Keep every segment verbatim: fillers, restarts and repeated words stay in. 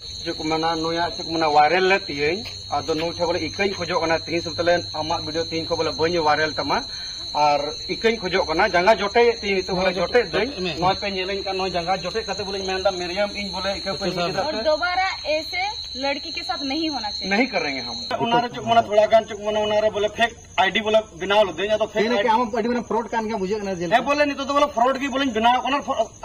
ᱪᱮᱫ ᱠᱚ ᱢᱮᱱᱟ, ᱱᱩᱭᱟᱜ ᱪᱮᱫ ᱠᱚ ᱢᱮᱱᱟ, ᱵᱷᱟᱭᱨᱟᱞ ᱞᱮᱫ ᱛᱤᱭᱟᱹᱧ᱾ ᱟᱫᱚ ᱱᱩᱭ ᱴᱷᱮᱱ ᱵᱚᱞᱮ ᱤᱠᱟᱹᱧ ᱠᱷᱚᱡᱚᱜ ᱠᱟᱱᱟ, ᱛᱤᱦᱤᱧ ᱥᱩᱫᱷᱟᱹ ᱞᱮ ᱟᱢᱟᱜ ᱵᱷᱤᱰᱤᱭᱳ ᱛᱤᱦᱤᱧ ᱠᱷᱚᱱ ᱵᱚᱞᱮ ᱵᱟᱹᱧ ᱵᱷᱟᱭᱨᱟᱞ ᱛᱟᱢᱟ᱾ ᱟᱨ ᱤᱠᱟᱹᱧ ᱠᱷᱚᱡᱚᱜ ᱠᱟᱱᱟ, ᱡᱟᱸᱜᱟ ᱡᱚᱴᱮᱫ ᱛᱤᱧ ᱱᱤᱛᱚᱜ ᱵᱚᱞᱮ ᱡᱚᱴᱮᱫ ᱫᱟᱹᱧ᱾ ᱱᱚᱜᱼᱚᱭ ᱯᱮ ᱧᱮᱞᱮᱧ ᱠᱟᱱ, ᱱᱚᱜᱼᱚᱭ ᱡᱟᱸᱜᱟ ᱡᱚᱴᱮᱫ ᱠᱟᱛᱮ ᱵᱚᱞᱮᱧ ᱢᱮᱱᱫᱟ, ᱢᱮᱨᱤᱭᱟᱢ, ᱤᱧ ᱵᱚᱞᱮ ᱤᱠᱟᱹ ᱠᱚᱧ ᱵᱩᱡᱷᱟᱹᱣ ᱫᱟ᱾ और दोबारा ऐसे लड़की के साथ नहीं होना चाहिए। नहीं करेंगे हम। ᱚᱱᱟᱨᱮ ᱪᱮᱫ ᱠᱚ ᱢᱮᱱᱟ, ᱛᱷᱚᱲᱟ ᱜᱟᱱ ᱪᱮᱫ ᱠᱚ ᱢᱮᱱᱟ, ᱚᱱᱟᱨᱮ ᱵᱚᱞᱮ ᱯᱷᱮᱠ ᱟᱭᱰᱤ ᱵᱚᱞᱮ ᱵᱮᱱᱟᱣ ᱞᱮᱫᱟᱹᱧ᱾ ᱟᱫᱚ ᱯᱷᱮᱠ ᱛᱮᱦᱮᱧ ᱟᱭᱰᱤ ᱟᱢ ᱟᱹᱰᱤ ᱢᱟᱨᱟᱝ ᱯᱷᱨᱚᱰ ᱠᱟᱱ ᱜᱮᱭᱟ ᱵᱩᱡᱷᱟᱹᱜ ᱠᱟᱱᱟ ᱡᱮᱞᱮᱠᱟ᱾ ᱦᱮᱸ, ᱵᱚᱞᱮ ᱱᱤᱛᱚᱜ ᱫᱚ ᱵᱚᱞᱮ ᱯᱷᱨᱚᱰ ᱜᱮ ᱵᱚᱞᱮᱧ ᱵᱮᱱᱟᱣ ᱠᱟᱱᱟ᱾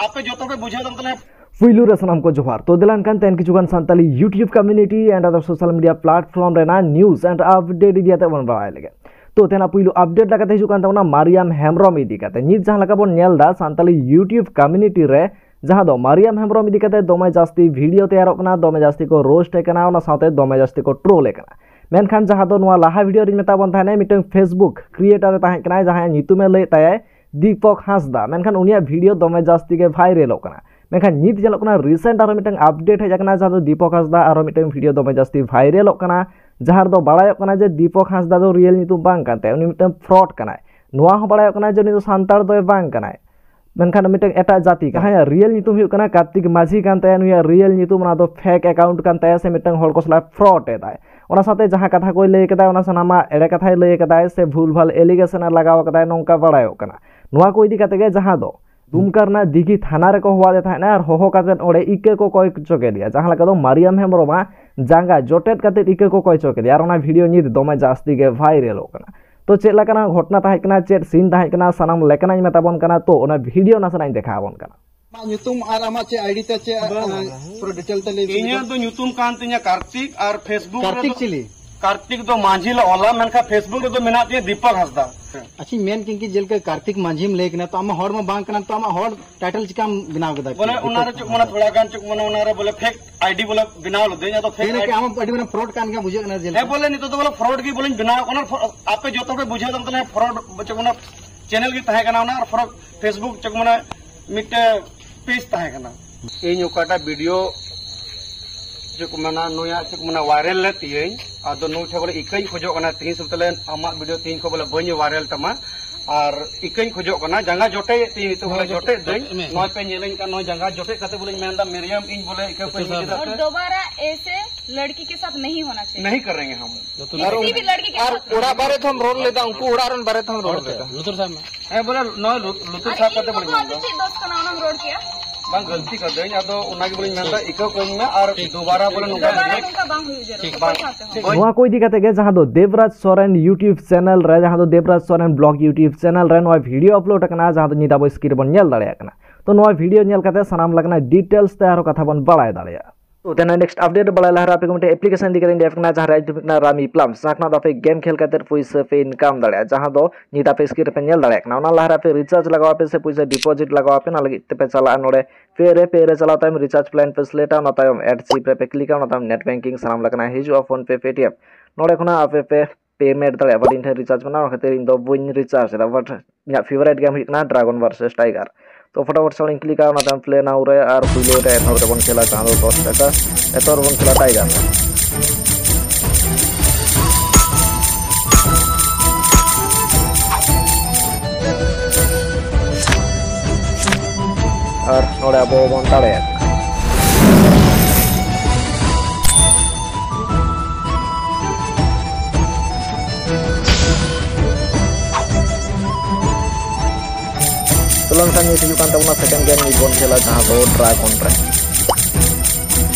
ᱟᱯᱮ ᱡᱚᱛᱚ ᱯᱮ ᱵᱩᱡᱷᱟᱹᱣ ᱫᱟ ᱛᱟᱦᱞᱮ᱾ ᱯᱩᱭᱞᱩ ᱨᱮ ᱥᱟᱱᱟᱢ ᱠᱚ ᱡᱚᱦᱟᱨ᱾ ᱛᱚ ᱫᱮᱞᱟ ᱮᱱᱠᱷᱟᱱ ᱛᱮᱦᱮᱧ ᱠᱤᱪᱷᱩ ᱜᱟᱱ Santali YouTube community and other social media platform ᱨᱮᱱᱟᱜ news and update ᱤᱫᱤ ᱠᱟᱛᱮ ᱵᱚᱱ ᱵᱟᱲᱟᱭ ᱞᱮᱜᱮ᱾ ᱛᱚ ᱛᱮᱦᱮᱧᱟᱜ ᱯᱩᱭᱞᱩ update ᱞᱮᱠᱟᱛᱮ ᱦᱤᱡᱩᱜ ᱠᱟᱱ ᱛᱟᱵᱚᱱᱟ ᱢᱟᱨᱤᱭᱟᱢ ᱦᱮᱢᱵᱨᱚᱢ ᱤᱫᱤ ᱠᱟᱛᱮ᱾ ᱱᱤᱛ ᱡᱟᱦᱟᱸ ᱞᱮᱠᱟ ᱵᱚᱱ ᱧᱮᱞ ᱫᱟ ᱥᱟᱱᱛᱟᱞᱤ YouTube community ᱨᱮ, ᱡᱟᱦᱟᱸ ᱫᱚ ᱢᱟᱨᱤᱭᱟᱢ ᱦᱮᱢᱵᱨᱚᱢ ᱤᱫᱤ ᱠᱟᱛᱮ ᱫᱚᱢᱮ ᱡᱟᱹᱥᱛᱤ ᱵᱷᱤᱰᱤᱭᱳ ᱛᱮᱭᱟᱨᱚᱜ ᱠᱟᱱᱟ, ᱫᱚᱢᱮ ᱡᱟᱹᱥᱛᱤ ᱠᱚ ᱨᱳᱥᱴ ᱮ ᱠᱟᱱᱟ, ᱚᱱᱟ ᱥᱟᱶᱛᱮ ᱫᱚᱢᱮ ᱡᱟᱹᱥᱛᱤ ᱠᱚ ᱴᱨᱳᱞ ᱮ ᱠᱟᱱᱟ᱾ ᱢᱮᱱᱠᱷᱟᱱ ᱡᱟᱦᱟᱸ ᱫᱚ ᱱᱚᱣᱟ ᱞᱟᱦᱟ ᱵᱷᱤᱰᱤᱭᱳ ᱨᱤᱧ ᱢᱮᱛᱟ ᱵᱚᱱ ᱛᱟᱦᱮᱱᱟ, ᱢᱤᱫᱴᱟᱝ Facebook creator ᱮ ᱛᱟᱦᱮᱸ ᱠᱟᱱᱟᱭ, ᱡᱟᱦᱟᱸᱭᱟᱜ ᱧᱩᱛᱩᱢ ᱮ ᱞᱟᱹᱭᱮᱫ ᱛᱟᱭᱟᱭ ᱫᱤᱯᱚᱠ ᱦᱟᱸᱥᱫᱟ, ᱢᱮᱱᱠᱷᱟᱱ ᱩᱱᱤᱭᱟᱜ ᱵᱷᱤᱰᱤᱭᱳ ᱫᱚᱢᱮ ᱡᱟᱹᱥᱛᱤ ᱜᱮ ᱵᱷᱟᱭᱨᱟᱞᱚᱜ ᱠᱟᱱᱟ᱾ ᱢᱮᱱᱠᱷᱟᱱ ᱱᱤᱛ ᱧᱮᱞᱚᱜ ᱠᱟᱱᱟ, ᱨᱤᱥᱮᱱᱴ ᱟᱨᱦᱚᱸ ᱢᱤᱫᱴᱟᱝ ᱟᱯᱰᱮᱴ ᱦᱮᱡ ᱟᱠᱟᱱᱟ, ᱡᱟᱦᱟᱸ ᱫᱚ ᱫᱤᱯᱚᱠ ᱦᱟᱸᱥᱫᱟ ᱟᱨᱦᱚᱸ ᱢᱤᱫᱴᱟᱝ ᱵᱷᱤᱰᱤᱭᱳ ᱫᱚᱢᱮ ᱡᱟᱹᱥᱛᱤ ᱵᱷᱟᱭᱨᱟᱞᱚᱜ ᱠᱟᱱᱟ, ᱡᱟᱦᱟᱸ ᱨᱮᱫᱚ ᱵᱟᱲᱟᱭᱚᱜ ᱠᱟᱱᱟ ᱡᱮ ᱫᱤᱯᱚᱠ ᱦᱟᱸᱥᱫᱟ ᱫᱚ ᱨᱤᱭᱮᱞ ᱧᱩᱛᱩᱢ ᱵᱟᱝ ᱠᱟᱱ ᱛᱟᱭᱟ, ᱩᱱᱤ ᱢᱤᱫᱴᱟᱝ ᱯᱷᱨᱚᱰ ᱠᱟᱱᱟᱭ᱾ ᱱᱚᱣᱟ ᱦᱚᱸ ᱵᱟᱲᱟᱭᱚᱜ ᱠᱟᱱᱟ ᱡᱮ ᱩᱱᱤ ᱫᱚ ᱥᱟᱱᱛᱟᱲ ᱫᱚᱭ ᱵᱟᱝ ᱠᱟᱱᱟᱭ᱾ ᱢᱮᱱᱠᱷᱟᱱ ᱢᱤᱫᱴᱟᱝ ᱮᱴᱟᱜ ᱡᱟᱹᱛᱤ ᱠᱟᱱᱟ᱾ ᱡᱟᱦᱟᱸᱭᱟᱜ ᱨᱤᱭᱮᱞ ᱧᱩᱛᱩᱢ ᱦᱩᱭᱩᱜ ᱠᱟᱱᱟ ᱠᱟᱨᱛᱤᱠ ᱢᱟᱹᱡᱷᱤ ᱠᱟᱱ ᱛᱟᱭᱟ, ᱱᱩᱭᱟᱜ ᱨᱤᱭᱮᱞ ᱧᱩᱛᱩᱢ ᱚᱱᱟ ᱫᱚ ᱯᱷᱮᱠ ᱮᱠᱟᱣᱩᱱᱴ ᱠᱟᱱ ᱛᱟᱭᱟ, ᱥᱮ ᱢᱤᱫᱴᱟᱝ ᱦᱚᱲ ᱠᱚ ᱥᱟᱞᱟᱜ ᱯᱷᱨᱚᱰ ᱮᱫᱟᱭ᱾ ᱚᱱᱟ ᱥᱟᱶᱛᱮ ᱡᱟᱦᱟᱸ ᱠᱟᱛᱷᱟ ᱠᱚᱭ ᱞᱟᱹᱭ ᱠᱟᱫᱟ, ᱚᱱᱟ ᱥᱟᱱᱟᱢᱟᱜ ᱮᱲᱮ ᱠᱟᱛᱷᱟᱭ ᱞᱟᱹᱭ ᱠᱟᱫᱟᱭ ᱥᱮ ᱵᱷᱩᱞ ᱵᱷᱟᱞ ᱮᱞᱤᱜᱮᱥᱚᱱ ᱮ ᱞᱟᱜᱟᱣ ᱠᱟᱫᱟᱭ, ᱱᱚᱝᱠᱟ ᱵᱟᱲᱟᱭᱚᱜ ᱠᱟᱱᱟ᱾ ᱱᱚᱣᱟ ᱠᱚ ᱤᱫᱤ ᱠᱟᱛᱮ ᱜᱮ ᱡᱟᱦᱟᱸ ᱫᱚ ᱫᱩᱢᱠᱟ ᱨᱮᱱᱟᱜ ᱫᱤᱜᱷᱤ ᱛᱷᱟᱱᱟ ᱨᱮᱠᱚ ᱦᱚᱦᱚᱣᱟᱫᱮ ᱛᱟᱦᱮᱸᱱᱟ ᱟᱨ ᱦᱚᱦᱚ ᱠᱟᱛᱮ ᱚᱸᱰᱮ ᱤᱠᱟᱹ ᱠᱚ ᱠᱚᱭ ᱦᱚᱪᱚ ᱠᱮᱫᱮᱭᱟ, ᱡᱟᱦᱟᱸ ᱞᱮᱠᱟ ᱫᱚ ᱢᱟᱨᱤᱭᱟᱢ ᱦᱮᱢᱵᱨᱚᱢᱟᱜ ᱡᱟᱸᱜᱟ ᱡᱚᱴᱮᱫ ᱠᱟᱛᱮ ᱤᱠᱟᱹ ᱠᱚ ᱠᱚᱭ ᱦᱚᱪᱚ ᱠᱮᱫᱮᱭᱟ᱾ ᱟᱨ ᱚᱱᱟ ᱵᱷᱤᱰᱤᱭᱳ ᱱᱤᱛ ᱫᱚᱢᱮ ᱡᱟᱹᱥᱛᱤ ᱜᱮ ᱵᱷᱟᱭᱨᱟᱞᱚᱜ ᱠᱟᱱᱟ᱾ ᱛᱚ ᱪᱮᱫ ᱞᱮᱠᱟᱱᱟᱜ ᱜᱷᱚᱴᱚᱱᱟ ᱛᱟᱦᱮᱸ ᱠᱟᱱᱟ, ᱪᱮᱫ ᱥᱤᱱ ᱛᱟᱦᱮᱸ ᱠᱟᱱᱟ, ᱥᱟᱱᱟᱢ ᱞᱮᱠᱟᱱᱟᱜ ᱤᱧ ᱢᱮᱛᱟ ᱵᱚᱱ ᱠᱟᱱᱟ᱾ ᱛᱚ ᱚᱱᱟ ᱵᱷᱤᱰᱤᱭᱳ ᱱᱟᱥᱮᱱᱟᱜ ᱤᱧ ᱫᱮᱠᱷᱟᱣ ᱟᱵᱚᱱ ᱠᱟᱱᱟ᱾ ᱟᱢᱟᱜ ᱧᱩᱛᱩᱢ ᱟᱨ ᱟᱢᱟᱜ ᱪᱮᱫ ᱟᱭᱰᱤ ᱛᱮ ᱪᱮᱫ, ᱵᱟᱝ, ᱟᱸ, ᱵᱟᱝ, ᱦᱩᱸ᱾ ᱯᱩᱨᱟᱹ ᱰᱤᱴᱮᱞ ᱛᱮ ᱞᱟᱹᱭ ᱤᱧᱟᱹᱜ ᱵᱤᱱ᱾ ᱫᱚ ᱧᱩᱛᱩᱢ ᱠᱟᱱ ᱛᱤᱧᱟ ᱠᱟᱨᱛᱤᱠ, ᱟᱨ ᱯᱷᱮᱥᱵᱩᱠ ᱠᱟᱨᱛᱤᱠ ᱨᱮᱫᱚ ᱪᱤᱞᱤ? ᱠᱟᱨᱛᱤᱠ ᱫᱚ ᱢᱟᱹᱡᱷᱤ ᱞᱮ ᱚᱞᱟ, ᱢᱮᱱᱠᱷᱟᱱ ᱯᱷᱮᱥᱵᱩᱠ ᱨᱮᱫᱚ ᱢᱮᱱᱟᱜ ᱛᱤᱧᱟ ᱫᱤᱯᱚᱠ ᱦᱟᱸᱥᱫᱟ᱾ ᱟᱪᱪᱷᱟᱧ ᱢᱮᱱ ᱠᱮᱫ ᱜᱮ, ᱡᱮᱞᱮᱠᱟ ᱠᱟᱨᱛᱤᱠ ᱢᱟᱹᱡᱷᱤᱢ ᱞᱟᱹᱭ ᱠᱟᱱᱟ, ᱛᱚ ᱟᱢᱟᱜ ᱦᱚᱲ ᱢᱟ ᱵᱟᱝ ᱠᱟᱱᱟᱢ, ᱛᱚ ᱟᱢᱟᱜ ᱦᱚᱲ ᱴᱟᱭᱴᱮᱞ ᱪᱤᱠᱟᱢ ᱵᱮᱱᱟᱣ ᱠᱮᱫᱟ? ᱵᱚᱞᱮ ᱚᱱᱟᱨᱮ ᱪᱮᱫ ᱢᱟᱱᱮ ᱛᱷᱚᱲᱟ ᱜᱟᱱ ᱪᱮᱫ ᱢᱟᱱᱮ ᱚᱱᱟᱨᱮ ᱵᱚᱞᱮ ᱯᱷᱮᱠ ᱟᱭᱰᱤ ᱵᱚᱞᱮ ᱵᱮᱱᱟᱣ ᱞᱮᱫᱟᱹᱧ, ᱟᱫᱚ ᱯᱷᱮᱠ ᱛᱮᱦᱮᱧ ᱞᱮᱠᱟ ᱟᱭᱰᱤ ᱟᱢ ᱦᱚᱸ ᱟᱹᱰᱤ ᱢᱟᱨᱟᱝ ᱯᱷᱨᱚᱰ ᱠᱟᱱ ᱜᱮᱭᱟ ᱵᱩᱡᱷᱟᱹᱜ ᱠᱟᱱᱟ ᱡᱮᱞᱮᱠᱟ᱾ ᱦᱮᱸ, ᱵᱚᱞᱮ ᱱᱤᱛᱚᱜ ᱫᱚ ᱵᱚᱞᱮ ᱯᱷᱨᱚᱰ ᱜᱮ ᱵᱚᱞᱮᱧ ᱵᱮᱱᱟᱣ ᱠᱟᱱᱟ᱾ ᱯᱷᱨᱚ-, ᱟᱯᱮ ᱡᱚᱛᱚ ᱯᱮ ᱵᱩᱡᱷᱟᱹᱣ ᱫᱟ ᱛᱟᱦᱞᱮ ᱯᱷᱨᱚᱰ ᱪᱮᱫ ᱢᱟᱱᱮ ᱪᱮᱱᱮᱞ ᱜᱮ ᱛᱟᱦᱮᱸ ᱠᱟᱱᱟ ᱚᱱᱟ, ᱟᱨ ᱯᱷᱨᱚᱰ ᱯᱷᱮᱥᱵᱩᱠ ᱪᱮᱫ ᱢᱟᱱᱮ ᱢᱤᱫᱴᱮᱡ ᱯᱮᱡᱽ ᱛᱟᱦᱮᱸ ᱠᱟᱱᱟ᱾ ᱤᱧ ᱚᱠᱟᱴᱟᱜ ᱵᱷᱤᱰᱤᱭᱳ ᱪᱮᱫ ᱠᱚ ᱢᱮᱱᱟ, ᱱᱩᱭᱟᱜ ᱪᱮᱫ ᱠᱚ ᱢᱮᱱᱟ, ᱵᱷᱟᱭᱨᱟᱞ ᱞᱮᱫ ᱛᱤᱭᱟᱹᱧ, ᱟᱫᱚ ᱱᱩᱭ ᱴᱷᱮᱱ ᱵᱚᱞᱮ ᱤᱠᱟᱹᱧ ᱠᱷᱚᱡᱚᱜ ᱠᱟᱱᱟ, ᱛᱤᱦᱤᱧ ᱥᱩᱫᱷᱟᱹ ᱞᱮ ᱟᱢᱟᱜ ᱵᱷᱤᱰᱤᱭᱳ ᱛᱤᱦᱤᱧ ᱠᱷᱚᱱ ᱵᱚᱞᱮ ᱵᱟᱹᱧ ᱵᱷᱟᱭᱨᱟᱞ ᱛᱟᱢᱟ᱾ ᱟᱨ ᱤᱠᱟᱹᱧ ᱠᱷᱚᱡᱚᱜ ᱠᱟᱱᱟ, ᱡᱟᱸᱜᱟ ᱡᱚᱴᱮᱫ ᱛᱤᱧ ᱱᱤᱛᱚᱜ ᱵᱚᱞᱮ ᱡᱚᱴᱮᱫ ᱫᱟᱹᱧ᱾ ᱱᱚᱜᱼᱚᱭ ᱯᱮ ᱧᱮᱞᱟᱹᱧ ᱠᱟᱱ, ᱱᱚᱜᱼᱚᱭ ᱡᱟᱸᱜᱟ ᱡᱚᱴᱮᱫ ᱠᱟᱛᱮ ᱵᱚᱞᱮᱧ ᱢᱮᱱᱫᱟ, ᱢᱤᱨᱤᱭᱟᱢ, ᱤᱧ ᱵᱚᱞᱮ ᱤᱠᱟᱹ ᱠᱚᱧ ᱪᱮᱫᱟᱜ ᱥᱮ ᱫᱚᱵᱟᱨᱟ ᱮᱥᱮ ᱞᱟᱲᱠᱤ ᱠᱮ ᱥᱟᱛᱷ ᱱᱟᱦᱤ ᱦᱳᱱᱟ ᱪᱟᱦᱤᱭᱮ᱾ ᱱᱟᱦᱤ ᱠᱟᱨᱮᱸᱜᱮ ᱦᱟᱢ᱾ ᱠᱤᱥᱤ ᱵᱷᱤ ᱞᱟᱲᱠᱤ ᱠᱮ ᱥᱟᱛᱷ ᱱᱟᱦᱤ ᱦᱳᱱᱟ ᱪᱟᱦᱤᱭᱮ᱾ ᱟᱨ ᱚᱲᱟᱜ ᱵᱟᱨᱮ ᱛᱮᱦᱚᱸᱢ ᱨᱚᱲ ᱞᱮᱫᱟ, ᱩᱱᱠᱩ ᱚᱲᱟᱜ ᱨᱮᱱ ᱵᱟᱨᱮ ᱛᱮᱦᱚᱸᱢ ᱨᱚᱲ ᱞᱮᱫᱟ᱾ ᱦᱮᱸ, ᱵᱚᱞᱮ ᱱᱚᱜᱼᱚᱭ ᱞᱩ-, ᱞᱩᱛᱩᱨ ᱥᱟᱵ ᱠᱟᱛᱮ ᱵᱚᱞᱮ ᱢᱮᱱᱫᱟ᱾ ᱟᱨ ᱤᱧ ᱫᱚ ᱪᱮᱫ ᱫᱳᱥ ᱠᱟᱱᱟ ᱚᱱᱟᱢ ᱨᱚᱲ ᱠᱮᱜᱼᱟ? ᱵᱟᱝ, ᱜᱟᱹᱞᱛᱤ ᱠᱟᱹᱫᱟᱹᱧ, ᱟᱫᱚ ᱚᱱᱟ ᱜᱮ ᱵᱚᱞᱮᱧ ᱢᱮᱱᱫᱟ, ᱤᱠᱟᱹ ᱠᱚᱧ ᱢᱮ ᱟᱨ ᱫᱩᱵᱟᱨᱟ ᱵᱚᱞᱮ ᱱᱚᱝᱠᱟ ᱫᱚᱵᱟᱨᱟ ᱱᱚᱝᱠᱟ ᱵᱟᱝ ᱦᱩᱭᱩᱜ ᱡᱟᱹᱨᱩᱲ, ᱵᱟᱝ᱾ ᱚᱠᱚᱭ ᱥᱟᱶᱛᱮ ᱦᱚᱸ᱾ ᱱᱚᱣᱟ ᱠᱚ ᱤᱫᱤ ᱠᱟᱛᱮ ᱜᱮ ᱡᱟᱦᱟᱸ ᱫᱚ ᱫᱮᱵᱽᱨᱟᱡᱽ ᱥᱚᱨᱮᱱ YouTube channel ᱨᱮ, ᱡᱟᱦᱟᱸ ᱫᱚ ᱫᱮᱵᱽᱨᱟᱡᱽ ᱥᱚᱨᱮᱱ vlog YouTube channel ᱨᱮ ᱱᱚᱣᱟ video upload ᱟᱠᱟᱱᱟ, ᱡᱟᱦᱟᱸ ᱫᱚ ᱱᱤᱛ ᱟᱵᱚ screen ᱨᱮᱵᱚᱱ ᱧᱮᱞ ᱫᱟᱲᱮᱭᱟᱜ ᱠᱟᱱᱟ᱾ ᱛᱚ ᱱᱚᱣᱟ video ᱧᱮᱞ ᱠᱟᱛᱮ ᱥᱟᱱᱟᱢ ᱞᱮᱠᱟᱱᱟᱜ details ᱛᱮ ᱟᱨᱦᱚᱸ ᱠᱟᱛᱷᱟ ᱵᱚᱱ ᱵᱟᱲᱟᱭ ᱫᱟᱲᱮᱭᱟᱜᱼᱟ᱾ ᱛᱚ ᱛᱮᱱᱟᱜ next update ᱵᱟᱲᱟᱭ ᱞᱟᱦᱟ ᱨᱮ ᱟᱯᱮ ᱠᱚ ᱢᱤᱫᱴᱮᱱ application ᱤᱫᱤ ᱠᱟᱛᱮ ᱤᱧ ᱞᱟᱹᱭ ᱟᱯᱮ ᱠᱟᱱᱟ, ᱡᱟᱦᱟᱸ ᱨᱮᱭᱟᱜ ᱧᱩᱛᱩᱢ ᱦᱩᱭᱩᱜ ᱠᱟᱱᱟ Rummy Plums᱾ ᱡᱟᱦᱟᱸ ᱠᱷᱚᱱᱟᱜ ᱫᱚ ᱟᱯᱮ game ᱠᱷᱮᱞ ᱠᱟᱛᱮ ᱯᱩᱭᱥᱟᱹ ᱯᱮ income ᱫᱟᱲᱮᱭᱟᱜᱼᱟ, ᱡᱟᱦᱟᱸ ᱫᱚ ᱱᱤᱛ ᱟᱯᱮ screen ᱨᱮᱯᱮ ᱧᱮᱞ ᱫᱟᱲᱮᱭᱟᱜ ᱠᱟᱱᱟ᱾ ᱚᱱᱟ ᱞᱟᱦᱟ ᱨᱮ ᱟᱯᱮ recharge ᱞᱟᱜᱟᱣ ᱟᱯᱮ ᱥᱮ ᱯᱩᱭᱥᱟᱹ deposit ᱞᱟᱜᱟᱣ ᱟᱯᱮ, ᱚᱱᱟ ᱞᱟᱹᱜᱤᱫ ᱛᱮᱯᱮ ᱪᱟᱞᱟᱜᱼᱟ ᱱᱚᱰᱮ Pay ᱨᱮ᱾ Pay ᱨᱮ ᱪᱟᱞᱟᱣ ᱛᱟᱭᱚᱢ recharge plan ᱯᱮ select ᱟ, ᱚᱱᱟ ᱛᱟᱭᱚᱢ add ᱪᱤᱯ ᱨᱮᱯᱮ click ᱟ, ᱚᱱᱟ ᱛᱟᱭᱚᱢ net banking ᱥᱟᱱᱟᱢ ᱞᱮᱠᱟᱱᱟᱜ ᱦᱤᱡᱩᱜᱼᱟ, PhonePe, Paytm᱾ ᱱᱚᱰᱮ ᱠᱷᱚᱱᱟᱜ ᱟᱯᱮ ᱯᱮ payment ᱫᱟᱲᱮᱭᱟᱜᱼᱟ, but ᱤᱧ ᱴᱷᱮᱱ recharge ᱢᱮᱱᱟᱜᱼᱟ, ᱚᱱᱟ ᱠᱷᱟᱹᱛᱤᱨ ᱤᱧ ᱫᱚ ᱵᱟᱹᱧ recharge ᱮᱫᱟ, but ᱤᱧᱟᱹᱜ favourite game ᱦᱩᱭᱩᱜ ᱠᱟᱱᱟ Dragon versus Tiger᱾ ᱛᱚ ᱯᱷᱚᱴᱟᱯᱷᱚᱴ ᱥᱟᱶ ᱤᱧ click ᱟ, ᱚᱱᱟ ᱛᱟᱭᱚᱢ Play Now ᱨᱮ, ᱟᱨ ᱯᱩᱭᱞᱩ ᱨᱮ ᱮᱛᱚᱦᱚᱵ ᱨᱮᱵᱚᱱ ᱠᱷᱮᱞᱟ, ᱡᱟᱦᱟᱸ ᱫᱚ ᱫᱚᱥ ᱴᱟᱠᱟ, ᱮᱛᱚᱦᱚᱵ ᱨᱮᱵᱚᱱ ᱠᱷᱮᱞᱟ Tiger᱾ ᱟᱨ ᱱᱚᱰᱮ ᱟᱵᱚ ᱵᱚᱱ ᱫᱟᱲᱮᱭᱟᱜ ᱠᱟᱱᱟ᱾ ᱛᱚ ᱞᱮᱱᱠᱷᱟᱱ ᱱᱤᱛ ᱦᱤᱡᱩᱜ ᱠᱟᱱ ᱛᱟᱵᱚᱱᱟ second game, ᱱᱤᱛ ᱵᱚᱱ ᱠᱷᱮᱞᱟ ᱡᱟᱦᱟᱸ ᱫᱚ Dragon ᱨᱮ᱾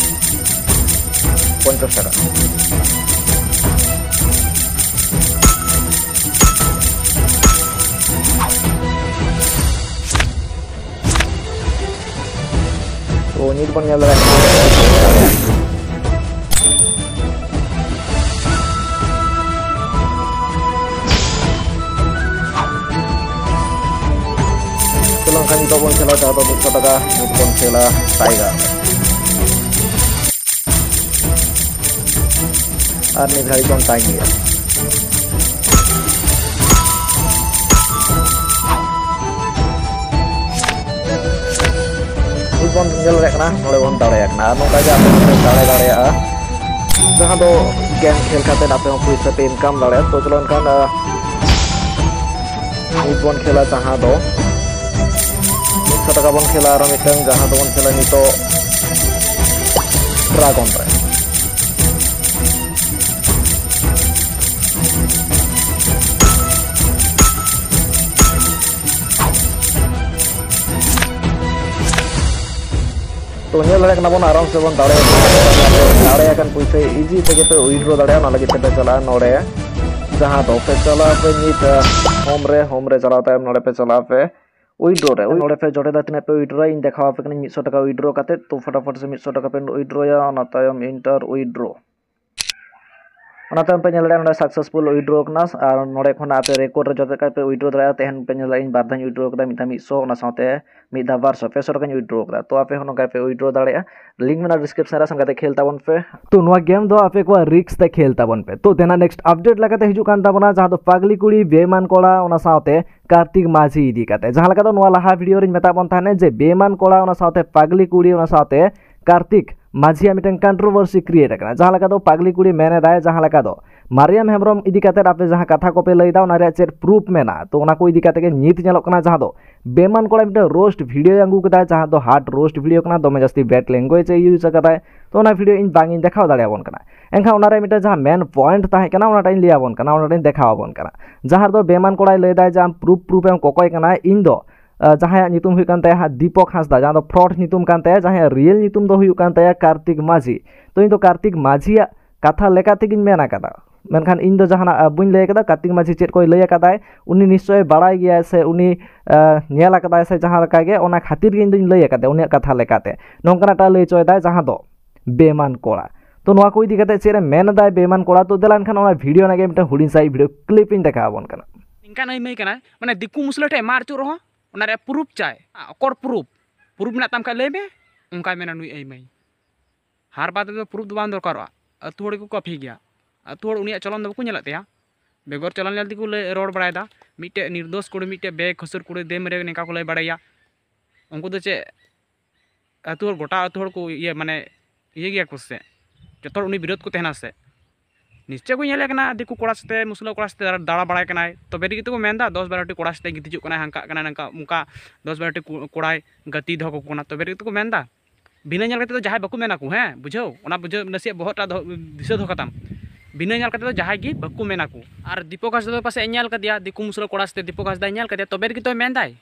ᱯᱚᱧᱪᱟᱥ ᱴᱟᱠᱟ᱾ ᱛᱚ ᱱᱤᱛ ᱵᱚᱱ ᱧᱮᱞ ᱫᱟᱲᱮᱭᱟᱜ ᱠᱟᱱᱟ᱾ ᱛᱚ ᱞᱮᱱᱠᱷᱟᱱ ᱱᱤᱛᱚᱜ ᱵᱚᱱ ᱠᱷᱮᱞᱟ ᱡᱟᱦᱟᱸ ᱫᱚ ᱢᱤᱫᱥᱚ ᱴᱟᱠᱟ, ᱱᱤᱛ ᱵᱚᱱ ᱠᱷᱮᱞᱟ Tiger᱾ ᱟᱨ ᱢᱤᱫ ᱜᱷᱟᱹᱲᱤᱡ ᱵᱚᱱ ᱛᱟᱺᱜᱤᱭᱟ᱾ ᱱᱤᱛ ᱵᱚᱱ ᱧᱮᱞ ᱫᱟᱲᱮᱭᱟᱜ ᱠᱟᱱᱟ, ᱱᱚᱰᱮ ᱵᱚᱱ ᱫᱟᱲᱮᱭᱟᱜ ᱠᱟᱱᱟ᱾ ᱟᱨ ᱱᱚᱝᱠᱟ ᱜᱮ ᱟᱯᱮ ᱦᱚᱸᱯᱮ ᱫᱟᱲᱮ ᱫᱟᱲᱮᱭᱟᱜᱼᱟ, ᱡᱟᱦᱟᱸ ᱫᱚ game ᱠᱷᱮᱞ ᱠᱟᱛᱮ ᱟᱯᱮ ᱦᱚᱸ ᱯᱩᱭᱥᱟᱹ ᱯᱮ income ᱫᱟᱲᱮᱭᱟᱜᱼᱟ᱾ ᱛᱚ ᱪᱚᱞᱚ ᱮᱱᱠᱷᱟᱱ, ᱟᱸ, ᱱᱤᱛ ᱵᱚᱱ ᱠᱷᱮᱞᱟ ᱡᱟᱦᱟᱸ ᱫᱚ ᱢᱤᱫᱥᱚ ᱴᱟᱠᱟ ᱵᱚᱱ ᱠᱷᱮᱞᱟ, ᱟᱨ ᱢᱤᱫᱴᱟᱝ ᱡᱟᱦᱟᱸ ᱫᱚᱵᱚᱱ ᱠᱷᱮᱞᱟ ᱱᱤᱛᱚᱜ ᱰᱨᱟᱜᱚᱱ ᱨᱮ᱾ ᱛᱚ ᱧᱮᱞ ᱫᱟᱲᱮᱭᱟᱜ ᱠᱟᱱᱟ ᱵᱚᱱ ᱟᱨᱟᱢ ᱥᱮ ᱵᱚᱱ ᱫᱟᱲᱮ ᱫᱟᱲᱮ ᱟᱠᱟᱱ ᱯᱚᱭᱥᱟ ᱤᱡᱤ ᱛᱮᱜᱮ ᱯᱮ ᱩᱭᱤᱰᱨᱚ ᱫᱟᱲᱮᱭᱟᱜᱼᱟ᱾ ᱚᱱᱟ ᱞᱟᱹᱜᱤᱫ ᱛᱮᱯᱮ ᱪᱟᱞᱟᱜᱼᱟ ᱱᱚᱰᱮ, ᱡᱟᱦᱟᱸ ᱫᱚ ᱯᱮ ᱪᱟᱞᱟᱜᱼᱟ ᱯᱮ ᱱᱤᱛ ᱦᱳᱢ ᱨᱮ, ᱦᱳᱢ ᱨᱮ ᱪᱟᱞᱟᱣ ᱛᱟᱭᱚᱢ ᱱᱚᱰᱮ ᱯᱮ ᱪᱟᱞᱟᱜᱼᱟ ᱯᱮ ᱩᱭᱤᱰᱨᱚ ᱨᱮ᱾ ᱱᱚᱰᱮ ᱯᱮ ᱡᱚᱴᱮᱫᱟ ᱛᱤᱱᱟᱹᱜ ᱯᱮ ᱩᱭᱤᱰᱨᱚᱭᱟ, ᱤᱧ ᱫᱮᱠᱷᱟᱣ ᱟᱯᱮ ᱠᱟᱹᱱᱟᱹᱧ ᱢᱤᱫᱥᱚ ᱴᱟᱠᱟ ᱩᱭᱤᱰᱨᱚ ᱠᱟᱛᱮ᱾ ᱛᱚ ᱯᱷᱚᱴᱟᱯᱷᱚᱴ ᱥᱮ ᱢᱤᱫᱥᱚ ᱴᱟᱠᱟ ᱯᱮ ᱩᱭᱤᱰᱨᱚᱭᱟ, ᱚᱱᱟ ᱛᱟᱭᱚᱢ ᱤᱱᱴᱟᱨ ᱩᱭᱤᱰᱨᱚ᱾ ᱚᱱᱟ ᱛᱟᱭᱚᱢ ᱯᱮ ᱧᱮᱞ ᱫᱟᱲᱮᱭᱟᱜᱼᱟ ᱱᱚᱰᱮ ᱥᱟᱠᱥᱮᱥᱯᱷᱩᱞ ᱩᱭᱤᱰᱨᱚ ᱠᱟᱱᱟ, ᱟᱨ ᱱᱚᱰᱮ ᱠᱷᱚᱱᱟᱜ ᱟᱯᱮ ᱨᱮᱠᱚᱨᱰ ᱨᱮ ᱡᱚᱛᱚ ᱠᱟᱛᱮ ᱯᱮ ᱩᱭᱤᱰᱨᱚ ᱫᱟᱲᱮᱭᱟᱜᱼᱟ᱾ ᱛᱮᱦᱮᱧ ᱯᱮ ᱧᱮᱞ ᱫᱟᱲᱮᱭᱟᱜᱼᱟ ᱤᱧ ᱵᱟᱨ ᱫᱷᱟᱣ ᱤᱧ ᱩᱭᱤᱰᱨᱚ ᱠᱟᱫᱟ, ᱢᱤᱫ ᱫᱷᱟᱣ ᱢᱤᱫᱥᱚ, ᱚᱱᱟ ᱥᱟᱶᱛᱮ ᱢᱤᱫ ᱫᱷᱟᱣ ᱵᱟᱨᱥᱚ, ᱯᱮᱥᱚ ᱴᱟᱠᱟᱧ ᱩᱭᱤᱰᱨᱚ ᱠᱟᱫᱟ᱾ ᱛᱚ ᱟᱯᱮ ᱦᱚᱸ ᱱᱚᱝᱠᱟ ᱯᱮ ᱩᱭᱤᱰᱨᱚ ᱫᱟᱲᱮᱭᱟᱜᱼᱟ, ᱞᱤᱝᱠ ᱢᱮᱱᱟᱜᱼᱟ ᱰᱤᱥᱠᱨᱤᱯᱥᱚᱱ ᱨᱮ, ᱥᱮᱱ ᱠᱟᱛᱮ ᱠᱷᱮᱞ ᱛᱟᱵᱚᱱ ᱯᱮ᱾ ᱛᱚ ᱱᱚᱣᱟ ᱜᱮᱢ ᱫᱚ ᱟᱯᱮ ᱠᱚᱣᱟᱜ ᱨᱤᱥᱠ ᱛᱮ ᱠᱷᱮᱞ ᱛᱟᱵᱚᱱ ᱯᱮ᱾ ᱛᱚ ᱛᱮᱱᱟᱜ ᱱᱮᱠᱥᱴ ᱟᱯᱰᱮᱴ ᱞᱮᱠᱟᱛᱮ ᱦᱤᱡᱩᱜ ᱠᱟᱱ ᱛᱟᱵᱚᱱᱟ ᱡᱟᱦᱟᱸ ᱫᱚ ᱯᱟᱜᱽᱞᱤ ᱠᱩᱲᱤ, ᱵᱮᱢᱟᱱ ᱠᱚᱲᱟ, ᱚᱱᱟ ᱥᱟᱶᱛᱮ ᱠᱟᱨᱛᱤᱠ ᱢᱟᱹᱡᱷᱤ ᱤᱫᱤ ᱠᱟᱛᱮ᱾ ᱡᱟᱦᱟᱸ ᱞᱮᱠᱟ ᱫᱚ ᱱᱚᱣᱟ ᱞᱟᱦᱟ ᱵᱷᱤᱰᱤᱭᱳ ᱨᱤᱧ ᱢᱮᱛᱟᱜ ᱵᱚᱱ ᱛᱟᱦᱮᱱᱟ ᱡᱮ ᱵᱮᱢᱟᱱ ᱠᱚᱲᱟ, ᱚᱱᱟ ᱥᱟᱶᱛᱮ ᱯᱟᱜᱽᱞᱤ ᱠᱩᱲᱤ, ᱚᱱᱟ ᱥᱟᱶᱛᱮ ᱠᱟᱨᱛᱤᱠ ᱢᱟᱹᱡᱷᱤᱭᱟᱜ ᱢᱤᱫᱴᱮᱱ ᱠᱚᱱᱴᱨᱳᱵᱷᱟᱨᱥᱤ ᱠᱨᱤᱭᱮᱴ ᱟᱠᱟᱱᱟ᱾ ᱡᱟᱦᱟᱸ ᱞᱮᱠᱟ ᱫᱚ ᱯᱟᱜᱽᱞᱤ ᱠᱩᱲᱤ ᱢᱮᱱ ᱮᱫᱟᱭ, ᱡᱟᱦᱟᱸ ᱞᱮᱠᱟ ᱫᱚ ᱢᱟᱨᱤᱭᱟᱢ ᱦᱮᱢᱵᱨᱚᱢ ᱤᱫᱤ ᱠᱟᱛᱮ ᱟᱯᱮ ᱡᱟᱦᱟᱸ ᱠᱟᱛᱷᱟ ᱠᱚᱯᱮ ᱞᱟᱹᱭ ᱮᱫᱟ, ᱚᱱᱟ ᱨᱮᱭᱟᱜ ᱪᱮᱫ ᱯᱨᱩᱯ ᱢᱮᱱᱟᱜᱼᱟ? ᱛᱚ ᱚᱱᱟ ᱠᱚ ᱤᱫᱤ ᱠᱟᱛᱮ ᱜᱮ ᱱᱤᱛ ᱧᱮᱞᱚᱜ ᱠᱟᱱᱟ, ᱡᱟᱦᱟᱸ ᱫᱚ ᱵᱮᱢᱟᱱ ᱠᱚᱲᱟ ᱢᱤᱫᱴᱮᱱ ᱨᱳᱥᱴ ᱵᱷᱤᱰᱤᱭᱳᱭ ᱟᱹᱜᱩ ᱠᱮᱫᱟ, ᱡᱟᱦᱟᱸ ᱫᱚ ᱦᱟᱨᱰ ᱨᱳᱥᱴ ᱵᱷᱤᱰᱤᱭᱳ ᱠᱟᱱᱟ, ᱫᱚᱢᱮ ᱡᱟᱹᱥᱛᱤ ᱵᱮᱰ ᱞᱮᱝᱜᱩᱭᱮᱡᱽ ᱮ ᱤᱭᱩᱡᱽ ᱟᱠᱟᱫᱟᱭ᱾ ᱛᱚ ᱚᱱᱟ ᱵᱷᱤᱰᱤᱭᱳ ᱤᱧ ᱵᱟᱝ ᱤᱧ ᱫᱮᱠᱷᱟᱣ ᱫᱟᱲᱮᱭᱟᱵᱚᱱ ᱠᱟᱱᱟ, ᱮᱱᱠᱷᱟᱱ ᱚᱱᱟ ᱨᱮ ᱢᱤᱫᱴᱮᱱ ᱡᱟᱦᱟᱸ ᱢᱮᱱ ᱯᱚᱭᱮᱱᱴ ᱛᱟᱦᱮᱸ ᱠᱟᱱᱟ, ᱚᱱᱟᱴᱟᱜ ᱤᱧ ᱞᱟᱹᱭ ᱟᱵᱚᱱ ᱠᱟᱱᱟ, ᱚᱱᱟᱴᱟᱜ ᱤᱧ ᱫᱮᱠᱷᱟᱣ ᱟᱵᱚᱱ ᱠᱟᱱᱟ᱾ ᱡᱟᱦᱟᱸ ᱨᱮᱫᱚ ᱵᱮᱢᱟᱱ ᱠᱚᱲᱟᱭ ᱞᱟᱹᱭ ᱮᱫᱟᱭ ᱡᱮ ᱟᱢ ᱯᱨᱩᱯ ᱯᱨᱩᱯ ᱮᱢ ᱠᱚᱠᱚᱭ ᱠᱟᱱᱟ, ᱤᱧ ᱫᱚ ᱟᱸ, ᱡᱟᱦᱟᱸᱭᱟᱜ ᱧᱩᱛᱩᱢ ᱦᱩᱭᱩᱜ ᱠᱟᱱ ᱛᱟᱭᱟ ᱦᱟᱸᱜ ᱫᱤᱯᱚᱠ ᱦᱟᱸᱥᱫᱟ, ᱡᱟᱦᱟᱸ ᱫᱚ ᱯᱷᱨᱚᱰ ᱧᱩᱛᱩᱢ ᱠᱟᱱ ᱛᱟᱭᱟ, ᱡᱟᱦᱟᱸᱭᱟᱜ ᱨᱤᱭᱮᱞ ᱧᱩᱛᱩᱢ ᱫᱚ ᱦᱩᱭᱩᱜ ᱠᱟᱱ ᱛᱟᱭᱟ ᱠᱟᱨᱛᱤᱠ ᱢᱟᱹᱡᱷᱤ᱾ ᱛᱚ ᱤᱧ ᱫᱚ ᱠᱟᱨᱛᱤᱠ ᱢᱟᱹᱡᱷᱤᱭᱟᱜ ᱠᱟᱛᱷᱟ ᱞᱮᱠᱟ ᱛᱮᱜᱮᱧ ᱢᱮᱱ ᱟᱠᱟᱫᱟ, ᱢᱮᱱᱠᱷᱟᱱ ᱤᱧ ᱫᱚ ᱡᱟᱦᱟᱱᱟᱜ, ᱟᱸ, ᱵᱟᱹᱧ ᱞᱟᱹᱭ ᱟᱠᱟᱫᱟ᱾ ᱠᱟᱨᱛᱤᱠ ᱢᱟᱹᱡᱷᱤ ᱪᱮᱫ ᱠᱚᱭ ᱞᱟᱹᱭ ᱟᱠᱟᱫᱟᱭ, ᱩᱱᱤ ᱱᱤᱥᱪᱚᱭ ᱵᱟᱲᱟᱭ ᱜᱮᱭᱟᱭ ᱥᱮ ᱩᱱᱤ, ᱟᱸ, ᱧᱮᱞ ᱟᱠᱟᱫᱟᱭ ᱥᱮ ᱡᱟᱦᱟᱸ ᱞᱮᱠᱟ ᱜᱮ, ᱚᱱᱟ ᱠᱷᱟᱹᱛᱤᱨ ᱜᱮ ᱤᱧ ᱫᱚᱧ ᱞᱟᱹᱭ ᱟᱠᱟᱫᱟ ᱩᱱᱤᱭᱟᱜ ᱠᱟᱛᱷᱟ ᱞᱮᱠᱟᱛᱮ᱾ ᱱᱚᱝᱠᱟᱱᱟᱜ ᱴᱟᱜ ᱞᱟᱹᱭ ᱦᱚᱪᱚᱭᱮᱫᱟᱭ ᱡᱟᱦᱟᱸ ᱫᱚ ᱵᱮᱢᱟᱱ ᱠᱚᱲᱟ᱾ ᱛᱚ ᱱᱚᱣᱟ ᱠᱚ ᱤᱫᱤ ᱠᱟᱛᱮ ᱪᱮᱫ ᱮ ᱢᱮᱱ ᱮᱫᱟᱭ ᱵᱮᱢᱟᱱ ᱠᱚᱲᱟ? ᱛᱚ ᱫᱮᱞᱟ ᱮᱱᱠᱷᱟᱱ ᱚᱱᱟ ᱵᱷᱤᱰᱤᱭᱳ ᱨᱮᱱᱟᱜ ᱜᱮ ᱢᱤᱫᱴᱟᱝ ᱦᱩᱰᱤᱧ ᱥᱟᱺᱦᱤᱡ ᱵᱷᱤᱰᱤᱭᱳ ᱠᱞᱤᱯ ᱤᱧ ᱫᱮᱠᱷᱟᱣ ᱟᱵᱚᱱ ᱠᱟᱱᱟ᱾ ᱱᱤᱝᱠᱟᱱ ᱟᱹᱭᱢᱟᱹᱭ ᱠᱟᱱᱟᱭ, ᱢᱟᱱᱮ ᱫᱤᱠᱩ ᱢᱩᱥᱞᱟᱹ ᱴᱷᱮᱱ ᱢᱟᱨ ᱦᱚᱪᱚᱜ ᱨᱮᱦᱚᱸ ᱚᱱᱟ ᱨᱮᱭᱟᱜ ᱯᱨᱩᱯ ᱪᱟᱭ᱾ ᱚᱠᱚᱨ ᱯᱨᱩᱯ? ᱯᱨᱩᱯ ᱢᱮᱱᱟᱜ ᱛᱟᱢ ᱠᱷᱟᱡ ᱞᱟᱹᱭ ᱢᱮ, ᱚᱱᱠᱟᱭ ᱢᱮᱱᱟ ᱱᱩᱭ ᱟᱹᱭᱢᱟᱹᱭ᱾ ᱦᱟᱨ ᱵᱟᱫᱽ ᱨᱮᱫᱚ ᱯᱨᱩᱯ ᱫᱚ ᱵᱟᱝ ᱫᱚᱨᱠᱟᱨᱚᱜᱼᱟ᱾ ᱟᱹᱛᱩ ᱦᱚᱲ ᱜᱮᱠᱚ ᱠᱟᱹᱯᱷᱤ ᱜᱮᱭᱟ᱾ ᱟᱹᱛᱩ ᱦᱚᱲ ᱩᱱᱤᱭᱟᱜ ᱪᱚᱞᱚᱱ ᱫᱚ ᱵᱟᱠᱚ ᱧᱮᱞᱮᱫ ᱛᱟᱭᱟ, ᱵᱮᱜᱚᱨ ᱪᱚᱞᱚᱱ ᱧᱮᱞ ᱛᱮᱠᱚ ᱞᱟᱹᱭ ᱨᱚᱲ ᱵᱟᱲᱟᱭᱮᱫᱟ᱾ ᱢᱤᱫᱴᱮᱡ ᱱᱤᱨᱫᱳᱥ ᱠᱩᱲᱤ, ᱢᱤᱫᱴᱮᱡ ᱵᱮᱠᱥᱩᱨ ᱠᱩᱲᱤ ᱫᱮᱢ ᱨᱮ ᱱᱤᱝᱠᱟ ᱠᱚ ᱞᱟᱹᱭ ᱵᱟᱲᱟᱭᱟ᱾ ᱩᱱᱠᱩ ᱫᱚ ᱪᱮᱫ ᱟᱹᱛᱩ ᱦᱚᱲ, ᱜᱚᱴᱟ ᱟᱹᱛᱩ ᱦᱚᱲ ᱠᱚ ᱤᱭᱟᱹ, ᱢᱟᱱᱮ ᱤᱭᱟᱹ ᱜᱮᱭᱟ ᱠᱚ ᱥᱮ? ᱡᱚᱛᱚ ᱦᱚᱲ ᱩᱱᱤ ᱵᱤᱨᱳᱫᱷ ᱠᱚ ᱛᱟᱦᱮᱱᱟ ᱥᱮ? ᱱᱤᱥᱪᱚᱭ ᱠᱚ ᱧᱮᱞᱮ ᱠᱟᱱᱟ ᱫᱤᱠᱩ ᱠᱚᱲᱟ ᱥᱟᱛᱮ, ᱢᱩᱥᱞᱟᱹ ᱠᱚᱲᱟ ᱥᱟᱛᱮ ᱫᱟᱬᱟ ᱵᱟᱲᱟᱭ ᱠᱟᱱᱟᱭ, ᱛᱚᱵᱮ ᱨᱮᱜᱮ ᱛᱚ ᱠᱚ ᱢᱮᱱᱫᱟ ᱫᱚᱥ ᱵᱟᱨᱚᱴᱤ ᱠᱚᱲᱟ ᱥᱟᱛᱮ ᱜᱤᱛᱤᱡᱚᱜ ᱠᱟᱱᱟᱭ, ᱦᱟᱱᱠᱟᱜ ᱠᱟᱱᱟᱭ, ᱱᱚᱝᱠᱟ ᱚᱱᱠᱟ ᱫᱚᱥ ᱵᱟᱨᱚᱴᱤ ᱠᱚᱲᱟᱭ ᱜᱟᱛᱮ ᱫᱚᱦᱚ ᱠᱟᱠᱚ ᱠᱟᱱᱟ, ᱛᱚᱵᱮ ᱨᱮᱜᱮ ᱛᱚ ᱠᱚ ᱢᱮᱱᱫᱟ᱾ ᱵᱤᱱᱟᱹ ᱧᱮᱞ ᱠᱟᱛᱮ ᱫᱚ ᱡᱟᱦᱟᱸᱭ ᱵᱟᱠᱚ ᱢᱮᱱᱟ ᱠᱚ, ᱦᱮᱸ, ᱵᱩᱡᱷᱟᱹᱣ, ᱚᱱᱟ ᱵᱩᱡᱷᱟᱹᱣ, ᱱᱟᱥᱮᱭᱟᱜ ᱵᱚᱦᱚᱜ ᱴᱟᱜ ᱫᱚᱦᱚ, ᱫᱤᱥᱟᱹ ᱫᱚᱦᱚ ᱠᱟᱛᱟᱢ᱾ ᱵᱤᱱᱟᱹ ᱧᱮᱞ ᱠᱟᱛᱮ ᱫᱚ ᱡᱟᱦᱟᱸᱭ ᱜᱮ ᱵᱟᱠᱚ ᱢᱮᱱᱟ ᱠᱚ᱾ ᱟᱨ ᱫᱤᱯᱚᱠ ᱦᱟᱸᱥᱫᱟ ᱫᱚ ᱯᱟᱥᱮᱡ ᱧᱮᱞ ᱠᱟᱫᱮᱭᱟ, ᱫᱤᱠᱩ ᱢᱩᱥᱞᱟᱹ ᱠᱚᱲᱟ ᱥᱟᱛᱮ ᱫᱤᱯᱚᱠ ᱦᱟᱸᱥᱫᱟᱭ ᱧᱮᱞ ᱠᱟᱫᱮᱭᱟ, ᱛᱚᱵᱮ ᱨᱮᱜᱮ ᱛᱚᱭ ᱢᱮᱱᱫᱟᱭ᱾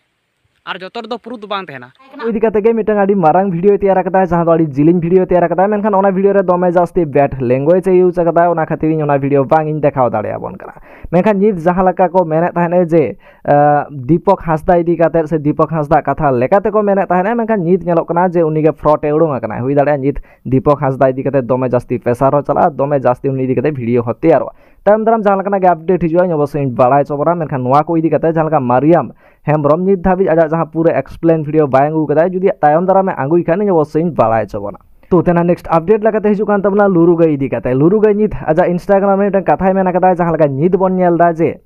ᱟᱨ ᱡᱚᱛᱚ ᱨᱮᱫᱚ ᱯᱨᱩᱯᱷ ᱫᱚ ᱵᱟᱝ ᱛᱟᱦᱮᱱᱟ᱾ ᱤᱫᱤ ᱠᱟᱛᱮ ᱜᱮ ᱢᱤᱫᱴᱟᱝ ᱟᱹᱰᱤ ᱢᱟᱨᱟᱝ ᱵᱷᱤᱰᱤᱭᱳ ᱛᱮᱭᱟᱨ ᱟᱠᱟᱫᱟᱭ, ᱡᱟᱦᱟᱸ ᱫᱚ ᱟᱹᱰᱤ ᱡᱤᱞᱤᱧ ᱵᱷᱤᱰᱤᱭᱳ ᱛᱮᱭᱟᱨ ᱟᱠᱟᱫᱟᱭ, ᱢᱮᱱᱠᱷᱟᱱ ᱚᱱᱟ ᱵᱷᱤᱰᱤᱭᱳ ᱨᱮ ᱫᱚᱢᱮ ᱡᱟᱹᱥᱛᱤ ᱵᱮᱰ ᱞᱮᱝᱜᱩᱭᱮᱡᱽ ᱮ ᱤᱭᱩᱡᱽ ᱟᱠᱟᱫᱟᱭ᱾ ᱚᱱᱟ ᱠᱷᱟᱹᱛᱤᱨ ᱤᱧ ᱚᱱᱟ ᱵᱷᱤᱰᱤᱭᱳ ᱵᱟᱝ ᱤᱧ ᱫᱮᱠᱷᱟᱣ ᱫᱟᱲᱮᱭᱟᱵᱚᱱ ᱠᱟᱱᱟ᱾ ᱢᱮᱱᱠᱷᱟᱱ ᱱᱤᱛ ᱡᱟᱦᱟᱸ ᱞᱮᱠᱟ ᱠᱚ ᱢᱮᱱᱮᱫ ᱛᱟᱦᱮᱸᱫ ᱡᱮ ᱟᱸ, ᱫᱤᱯᱚᱠ ᱦᱟᱸᱥᱫᱟ ᱤᱫᱤ ᱠᱟᱛᱮ ᱥᱮ ᱫᱤᱯᱚᱠ ᱦᱟᱸᱥᱫᱟ ᱠᱟᱛᱷᱟ ᱞᱮᱠᱟ ᱛᱮᱠᱚ ᱢᱮᱱᱮᱫ ᱛᱟᱦᱮᱸᱫ, ᱢᱮᱱᱠᱷᱟᱱ ᱱᱤᱛ ᱧᱮᱞᱚᱜ ᱠᱟᱱᱟ ᱡᱮ ᱩᱱᱤ ᱜᱮ ᱯᱷᱨᱚᱰ ᱮ ᱩᱰᱩᱝ ᱟᱠᱟᱱᱟᱭ᱾ ᱦᱩᱭ ᱫᱟᱲᱮᱭᱟᱜᱼᱟ ᱱᱤᱛ ᱫᱤᱯᱚᱠ ᱦᱟᱸᱥᱫᱟ ᱤᱫᱤ ᱠᱟᱛᱮ ᱫᱚᱢᱮ ᱡᱟᱹᱥᱛᱤ ᱯᱨᱮᱥᱟᱨ ᱦᱚᱸ ᱪᱟᱞᱟᱜᱼᱟ, ᱫᱚᱢᱮ ᱡᱟᱹᱥᱛᱤ ᱩᱱᱤ ᱤᱫᱤ ᱠᱟᱛᱮ ᱵᱷᱤᱰᱤᱭᱳ ᱦᱚᱸ ᱛᱮᱭᱟᱨᱚᱜᱼᱟ᱾ ᱛᱟᱭᱚᱢ ᱫᱟᱨᱟᱢ ᱡᱟᱦᱟᱸ ᱞᱮᱠᱟᱱᱟᱜ ᱜᱮ ᱟᱯᱰᱮᱴ ᱦᱤᱡᱩᱜᱼᱟ, ᱤᱧ ᱚᱵᱚᱥᱥᱳᱭ ᱤᱧ ᱵᱟᱲᱟᱭ ᱦᱚᱪᱚ ᱵᱚᱱᱟ᱾ ᱢᱮᱱᱠᱷᱟᱱ ᱱᱚᱣᱟ ᱠᱚ ᱤᱫᱤ ᱠᱟᱛᱮ ᱡᱟᱦᱟᱸ ᱞᱮᱠᱟ ᱢᱟᱨᱤᱭᱟᱢ ᱦᱮᱢᱵᱨᱚᱢ ᱱᱤᱛ ᱫᱷᱟᱹᱵᱤᱡ ᱟᱡᱟᱜ ᱡᱟᱦᱟᱸ ᱯᱩᱨᱟᱹ ᱮᱠᱥᱯᱞᱮᱱ ᱵᱷᱤᱰᱤᱭᱳ ᱵᱟᱭ ᱟᱹᱜᱩ ᱠᱟᱫᱟ, ᱡᱩᱫᱤ ᱛᱟᱭᱚᱢ ᱫᱟᱨᱟᱢᱮ ᱟᱹᱜᱩᱭ ᱠᱷᱟᱱ ᱤᱧ ᱚᱵᱚᱥᱥᱳᱭ ᱤᱧ ᱵᱟᱲᱟᱭ ᱦᱚᱪᱚ ᱵᱚᱱᱟ᱾ ᱛᱚ ᱛᱮᱱᱟᱜ ᱱᱮᱠᱥᱴ ᱟᱯᱰᱮᱴ ᱞᱮᱠᱟᱛᱮ ᱦᱤᱡᱩᱜ ᱠᱟᱱ ᱛᱟᱵᱚᱱᱟ ᱞᱩᱨᱩ ᱜᱟᱹᱭ ᱤᱫᱤ ᱠᱟᱛᱮ᱾ ᱞᱩᱨᱩ ᱜᱟᱹᱭ ᱱᱤᱛ ᱟᱡᱟᱜ ᱤᱱᱥᱴᱟᱜᱨᱟᱢ ᱨᱮ ᱢᱤᱫᱴᱟᱝ ᱠᱟᱛᱷᱟᱭ ᱢᱮᱱ ᱟᱠᱟᱫᱟ, ᱡᱟᱦᱟᱸ ᱞᱮᱠᱟ ᱱᱤᱛ ᱵᱚᱱ ᱧᱮᱞ ᱮᱫᱟ ᱡᱮ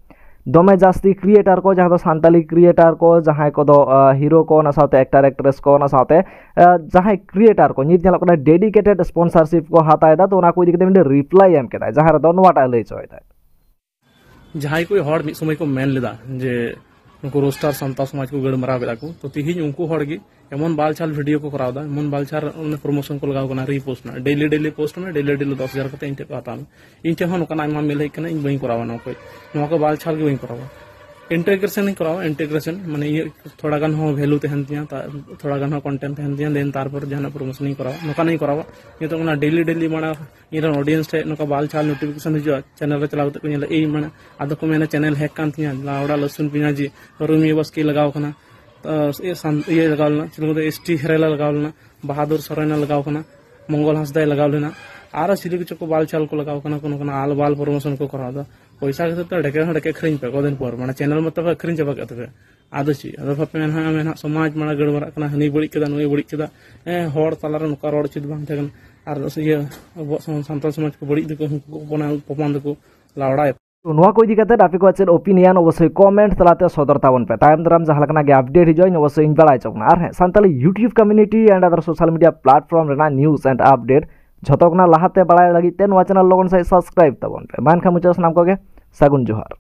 ᱫᱚᱢᱮ ᱡᱟᱹᱥᱛᱤ ᱠᱨᱤᱭᱮᱴᱟᱨ ᱠᱚ, ᱡᱟᱦᱟᱸ ᱫᱚ ᱥᱟᱱᱛᱟᱞᱤ ᱠᱨᱤᱭᱮᱴᱟᱨ ᱠᱚ, ᱡᱟᱦᱟᱸᱭ ᱠᱚᱫᱚ ᱦᱤᱨᱳ ᱠᱚ, ᱚᱱᱟ ᱥᱟᱶᱛᱮ ᱮᱠᱴᱟᱨ ᱮᱠᱴᱨᱮᱥ ᱠᱚ, ᱚᱱᱟ ᱥᱟᱶᱛᱮ ᱡᱟᱦᱟᱸᱭ ᱠᱨᱤᱭᱮᱴᱟᱨ ᱠᱚ ᱱᱤᱛ ᱧᱮᱞᱚᱜ ᱠᱟᱱᱟ ᱰᱮᱰᱤᱠᱮᱴᱮᱰ ᱥᱯᱚᱱᱥᱟᱨᱥᱤᱯ ᱠᱚ ᱦᱟᱛᱟᱣ ᱮᱫᱟ᱾ ᱛᱚ ᱚᱱᱟ ᱠᱚ ᱤᱫᱤ ᱠᱟᱛᱮ ᱢᱤᱫᱴᱮᱱ ᱨᱤᱯᱞᱟᱭ ᱮᱢ ᱠᱮᱫᱟᱭ, ᱡᱟᱦᱟᱸ ᱨᱮᱫᱚ ᱱᱚᱣᱟᱴᱟᱜ ᱞᱟᱹᱭ ᱦᱚᱪᱚᱭᱮᱫᱟᱭ᱾ ᱡᱟᱦᱟᱸᱭ ᱠᱚ ᱦᱚᱲ ᱢᱤᱫ ᱥᱚᱢᱚᱭ ᱠᱚ ᱢᱮᱱ ᱞᱮᱫᱟ ᱡᱮ ᱱᱩᱠᱩ ᱨᱳᱥᱴᱟᱨ ᱥᱟᱱᱛᱟᱲ ᱥᱚᱢᱟᱡᱽ ᱠᱚ ᱜᱟᱹᱲ ᱢᱟᱨᱟᱣ ᱠᱮᱫᱟ ᱠᱚ, ᱛᱚ ᱛᱤᱦᱤᱧ ᱩᱱᱠᱩ ᱦᱚᱲ ᱜᱮ ᱮᱢᱚᱱ ᱵᱟᱞᱪᱟᱞ ᱵᱷᱤᱰᱤᱭᱳ ᱠᱚ ᱠᱚᱨᱟᱣ ᱮᱫᱟ, ᱮᱢᱚᱱ ᱵᱟᱞᱪᱟᱞ ᱚᱱᱮ ᱯᱨᱳᱢᱳᱥᱚᱱ ᱠᱚ ᱞᱟᱜᱟᱣ ᱠᱟᱱᱟ, ᱨᱤᱯᱳᱥᱴ ᱨᱮᱱᱟᱜ, ᱰᱮᱞᱤ ᱰᱮᱞᱤ ᱯᱳᱥᱴ ᱢᱮ, ᱰᱮᱞᱤ ᱰᱮᱞᱤ ᱫᱚᱥ ᱦᱟᱡᱟᱨ ᱠᱟᱛᱮ ᱤᱧ ᱴᱷᱮᱱ ᱠᱚ ᱦᱟᱛᱟᱣ ᱢᱮ᱾ ᱤᱧ ᱴᱷᱮᱱ ᱦᱚᱸ ᱱᱚᱝᱠᱟᱱᱟᱜ ᱟᱭᱢᱟ ᱢᱮᱞ ᱦᱮᱡ ᱠᱟᱱᱟ, ᱤᱧ ᱵᱟᱹᱧ ᱠᱚᱨᱟᱣᱟ ᱱᱚᱣᱟ ᱠᱚ, ᱱᱚᱣᱟ ᱠᱚ ᱵᱟᱞᱪᱟᱞ ᱜᱮ ᱵᱟᱹᱧ ᱠᱚᱨᱟᱣᱟ᱾ ᱤᱱᱴᱮᱜᱨᱮᱥᱚᱱ ᱤᱧ ᱠᱚᱨᱟᱣᱟ, ᱤᱱᱴᱮᱜᱨᱮᱥᱚᱱ ᱢᱟᱱᱮ ᱤᱧᱟᱹᱜ ᱛᱷᱚᱲᱟ ᱜᱟᱱ ᱦᱚᱸ ᱵᱷᱮᱞᱩ ᱛᱟᱦᱮᱱ ᱛᱤᱧᱟ, ᱛᱟ-, ᱛᱷᱚᱲᱟ ᱜᱟᱱ ᱦᱚᱸ ᱠᱚᱱᱴᱮᱱᱴ ᱛᱟᱦᱮᱱ ᱛᱤᱧᱟ, ᱫᱮᱱ ᱛᱟᱨᱯᱚᱨ ᱡᱟᱦᱟᱱᱟᱜ ᱯᱨᱳᱢᱳᱥᱚᱱ ᱤᱧ ᱠᱚᱨᱟᱣᱟ, ᱱᱚᱝᱠᱟᱱᱟᱜ ᱤᱧ ᱠᱚᱨᱟᱣᱟ᱾ ᱱᱤᱛᱚᱜ ᱚᱱᱟ ᱰᱮᱞᱤ ᱰᱮᱞᱤ ᱢᱟᱱᱮ ᱤᱧ ᱨᱮᱱ ᱚᱰᱤᱭᱮᱱᱥ ᱴᱷᱮᱱ ᱱᱚᱝᱠᱟ ᱵᱟᱞᱪᱟᱞ ᱱᱳᱴᱤᱯᱷᱤᱠᱮᱥᱚᱱ ᱦᱤᱡᱩᱜᱼᱟ, ᱪᱮᱱᱮᱞ ᱨᱮ ᱪᱟᱞᱟᱣ ᱠᱟᱛᱮ ᱠᱚ ᱧᱮᱞᱟ, ᱮᱭ ᱢᱟᱱᱮ ᱟᱫᱚ ᱠᱚ ᱢᱮᱱᱟ ᱪᱮᱱᱮᱞ ᱦᱮᱠ ᱠᱟᱱ ᱛᱤᱧᱟ, ᱞᱟᱣᱲᱟ ᱞᱟᱹᱥᱩᱱ ᱯᱮᱸᱭᱟᱡᱤ, ᱨᱩᱢᱤᱭᱟᱹ ᱵᱟᱥᱠᱮ ᱞᱟᱜᱟᱣ ᱠᱟᱱᱟ, ᱛᱚ, ᱤᱭᱟᱹ ᱥᱟᱱ-, ᱤᱭᱟᱹ ᱞᱟᱜᱟᱣ ᱞᱮᱱᱟ, ᱪᱮᱫ ᱠᱚ ᱢᱮᱛᱟᱜᱼᱟ, ᱮᱥ ᱴᱤ ᱦᱮᱨᱮᱞᱟ ᱞᱟᱜᱟᱣ ᱞᱮᱱᱟ, ᱵᱟᱦᱟᱫᱩᱨ ᱥᱚᱨᱮᱱᱟ ᱞᱟᱜᱟᱣ ᱠᱟᱱᱟ, ᱢᱚᱝᱜᱚᱞ ᱦᱟᱸᱥᱫᱟᱭ ᱞᱟᱜᱟᱣ ᱞᱮᱱᱟ, ᱟᱨᱚ ᱪᱤᱞᱤ ᱠᱚᱪᱚ ᱠᱚ ᱵᱟᱞᱪᱟᱞ ᱠᱚ ᱞᱟᱜᱟᱣ ᱠᱟᱱᱟ, ᱠᱳᱱᱳ ᱠᱳᱱᱳ ᱟᱞ ᱵᱟᱞ ᱯᱨᱳᱢᱳᱥᱚᱱ ᱠᱚ ᱠᱚᱨᱟᱣ ᱮᱫᱟ᱾ ᱯᱚᱭᱥᱟ ᱠᱷᱟᱹᱛᱤᱨ ᱛᱮ ᱰᱮᱠᱮ ᱦᱚᱸ ᱰᱮᱠᱮ ᱟᱹᱠᱷᱨᱤᱧ ᱯᱮ, ᱠᱚᱫᱤᱱ ᱯᱚᱨ, ᱢᱟᱱᱮ ᱪᱮᱱᱮᱞ ᱢᱟᱛᱚ ᱯᱮ ᱟᱹᱠᱷᱨᱤᱧ ᱪᱟᱵᱟ ᱠᱮᱫ ᱛᱟᱯᱮ᱾ ᱟᱫᱚ ᱪᱮᱫ? ᱟᱫᱚ ᱵᱟᱯᱮ ᱢᱮᱱᱟ, ᱦᱟᱸᱜ ᱢᱮᱱᱟ ᱦᱟᱸᱜ ᱥᱚᱢᱟᱡᱽ ᱢᱟᱱᱮ ᱜᱟᱹᱲ ᱢᱟᱨᱟᱜ ᱠᱟᱱᱟ, ᱦᱟᱹᱱᱤ ᱵᱟᱹᱲᱤᱡ ᱠᱮᱫᱟ, ᱱᱩᱭ ᱵᱟᱹᱲᱤᱡ ᱠᱮᱫᱟ᱾ ᱦᱮᱸ, ᱦᱚᱲ ᱛᱟᱞᱟᱨᱮ ᱱᱚᱝᱠᱟ ᱨᱚᱲ ᱩᱪᱤᱛ ᱵᱟᱝ ᱛᱟᱦᱮᱸ ᱠᱟᱱᱟ᱾ ᱟᱨ ᱤᱭᱟᱹ, ᱟᱵᱚᱣᱟᱜ ᱥᱟᱱ-, ᱥᱟᱱᱛᱟᱲ ᱥᱚᱢᱟᱡᱽ ᱠᱚ ᱵᱟᱹᱲᱤᱡ ᱫᱟᱠᱚ, ᱩᱱᱠᱩ ᱠᱚ ᱚᱯᱚᱢᱟᱱ, ᱚᱯᱚᱢᱟᱱ ᱫᱟᱠᱚ, ᱞᱟᱣᱲᱟᱭ᱾ ᱛᱚ ᱱᱚᱣᱟ ᱠᱚ ᱤᱫᱤ ᱠᱟᱛᱮ ᱟᱯᱮ ᱠᱚᱣᱟᱜ ᱪᱮᱫ ᱚᱯᱤᱱᱤᱭᱚᱱ, ᱚᱵᱚᱥᱥᱳᱭ ᱠᱚᱢᱮᱱᱴ ᱛᱟᱞᱟᱛᱮ ᱥᱚᱫᱚᱨ ᱛᱟᱵᱚᱱ ᱯᱮ᱾ ᱛᱟᱭᱚᱢ ᱫᱟᱨᱟᱢ ᱡᱟᱦᱟᱸ ᱞᱮᱠᱟᱱᱟᱜ ᱜᱮ ᱟᱯᱰᱮᱴ ᱦᱤᱡᱩᱜᱼᱟ, ᱤᱧ ᱚᱵᱚᱥᱥᱳᱭ ᱤᱧ ᱵᱟᱲᱟᱭ ᱦᱚᱪᱚ ᱵᱚᱱᱟ᱾ ᱟᱨ ᱦᱮᱸ, Santali YouTube community and other social media platform ᱨᱮᱱᱟᱜ news and update ᱡᱷᱚᱛᱚ ᱠᱷᱚᱱᱟᱜ ᱞᱟᱦᱟᱛᱮ ᱵᱟᱲᱟᱭ ᱞᱟᱹᱜᱤᱫ ᱛᱮ ᱱᱚᱣᱟ ᱪᱮᱱᱮᱞ ᱞᱚᱜᱚᱱ ᱥᱟᱺᱦᱤᱡ ᱥᱟᱵᱥᱠᱨᱟᱭᱤᱵ ᱛᱟᱵᱚᱱ ᱯᱮ᱾ ᱢᱟ ᱮᱱᱠᱷᱟᱱ ᱢᱩᱪᱟᱹᱫ ᱥᱟᱱᱟᱢ ᱠᱚᱜᱮ ᱥᱟᱹᱜᱩᱱ ᱡᱚᱦᱟᱨ᱾